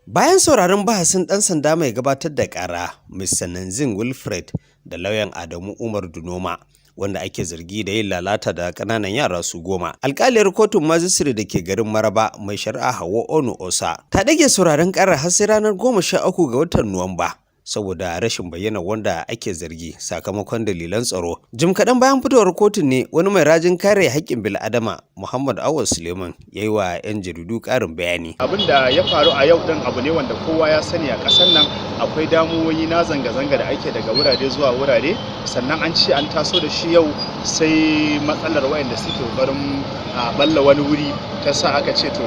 Bayan sauraron bahasin ɗan sanda mai gabatar da ƙara, Mr. Nanzin Wilfred, da lauyan Adamu Umar Dunoma, wanda ake zargi da yin lalata da ƙananan yara su 10. Alƙaliyar kotun majistare da ke garin Maraba, mai shari'a Hauwa Onu Osa, ta ɗage sauraron ƙarar har sai ranar 13 ga watan Nuwamba, saboda rashin bayyana wanda ake zargi sakamakon dalilan tsaro. Jim kaɗan bayan fitowar kotun ne wani mai rajin kare haƙƙin bil'adama, Muhammad Awal Suleiman, ya yi wa 'yan jaridu ƙarin bayani. Abin da ya faru a yau din abu ne wanda kowa ya sani a ƙasar nan. Akwai damuwoyi na zanga-zanga da ake daga wurare zuwa wurare. Sannan an ce an taso da shi yau, sai matsalar wayanda suke ƙoƙarin a balla wani wuri ta sa aka ce to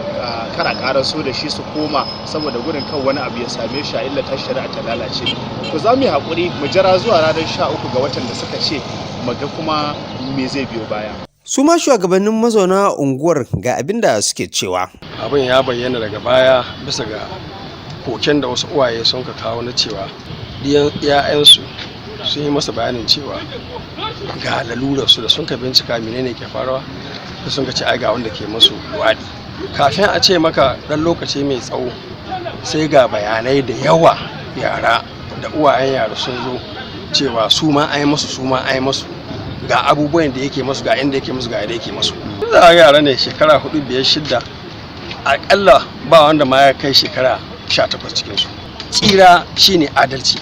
kar a ƙaraso da shi, su koma, saboda gudun kan wani abu ya same shi a illata shari'a ta lalace. To, za mu yi haƙuri mu jira zuwa ranar 13 ga watan da suka ce, mu ga kuma me zai biyo baya. Su ma shugabannin mazauna unguwar ga abin da suke cewa. Abin ya bayyana daga baya bisa ga koken da wasu uwaye sun ka kawo na cewa 'ya'yansu sun yi masa bayanin cewa ga lalurarsu. Da sun ka bincika menene ke faruwa, da sun ka ce ai ga wanda ke masu luwaɗi. Kafin a ce maka ɗan lokaci mai tsawo, sai ga bayanai da yawa, yara da uwayen yara sun zo cewa su ma an yi masu, su ma an yi masu, ga abubuwan da yake masu, ga inda yake masu, ga yadda yake masu. Za yara ne shekara 4, 5, 6, akalla ba wanda ma ya kai shekara 18 cikinsu. Tsira shine adalci.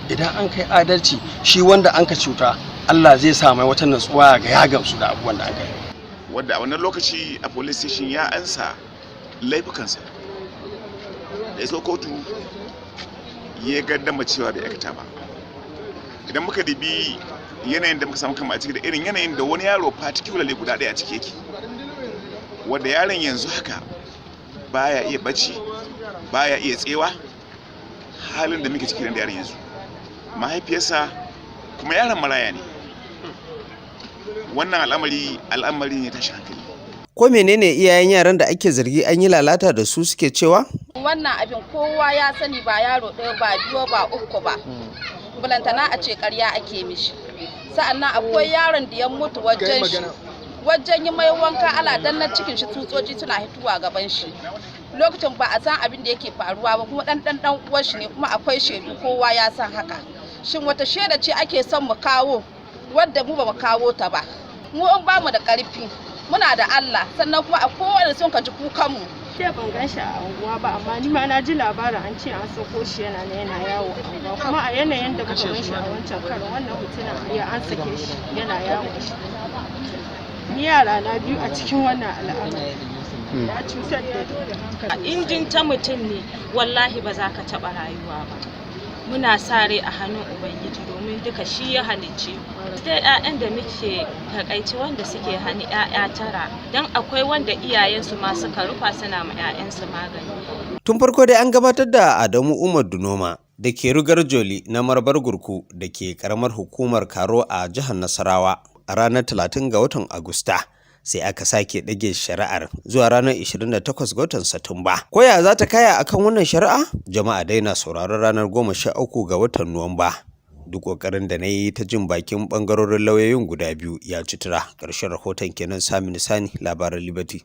Idan an kai adalci, shi wanda an ka cuta, Allah zai sa mai wata natsuwa ga ya gamsu da abubuwan da an kai. Wadda a wannan lokaci a police station ya ansa laifukansa, da ya zo kotu ya gaddama cewa bai aikata ba. Idan muka dibi yanayin da muka samu kama a ciki da irin yanayin da wani yaro particularly guda ɗaya a ciki yake, wanda yaron yanzu haka baya iya bacci, baya iya tsewa, halin da muke ciki da yaron yanzu, mahaifiyarsa kuma yaron maraya ne. Wannan al'amari, al'amari ne tashi hankali. Ko menene iyayen yaran da ake zargi an yi lalata da su suke cewa? Wannan abin kowa ya sani, ba yaro ɗaya ba, biyu ba, uku ba, bulantana a ce ƙarya ake mishi. Sa'annan akwai yaron da ya mutu wajen shi, wajen yi mai wanka, ala na cikin shi tsutsotsi suna hituwa gaban shi. Lokacin ba a san abin da yake faruwa ba, kuma dan dan dan uwar shi ne, kuma akwai shaidu, kowa ya san haka. Shin wata shaida ce ake son mu kawo wadda mu ba mu kawo ta ba? Mu in ba mu da ƙarfi, muna da Allah. Sannan kuma a kowane sun ka ji kukan mu. Jiya ban gan shi a unguwa ba, amma ni ma na ji labarin an ce an sako shi, yana na yana yawo a unguwa. Kuma a yanayin da muka gan shi a wancan karin, wannan mutumin ya an sake shi yana yawo. Ni yara na biyu a cikin wannan al'amari ya cutar da ni. Injin ta mutum ne, wallahi ba za ka taɓa rayuwa ba. Muna sa rai a hannun Ubangiji, domin duka shi ya halicce. Sai 'ya'yan da muke takaici wanda suke hannu, 'ya'ya 9, don akwai wanda iyayensu ma suka rufa suna ma 'ya'yansu magani. Tun farko dai an gabatar da Adamu Umar Dunoma da ke Rugar Joli na Marabar Gurku da ke karamar hukumar Karo a jihar Nasarawa a ranar 30 ga watan Agusta. Sai aka sake ɗage shari'ar zuwa ranar 28 ga watan Satumba. Koya za ta kaya akan wannan shari'a? Jama'a dai na sauraron ranar 13 ga watan Nuwamba. Duk ƙoƙarin da na yi ta jin bakin ɓangarorin lauyoyin guda biyu ya ci tura. Ƙarshen rahoton kenan. Sami Sani, labaran Liberty.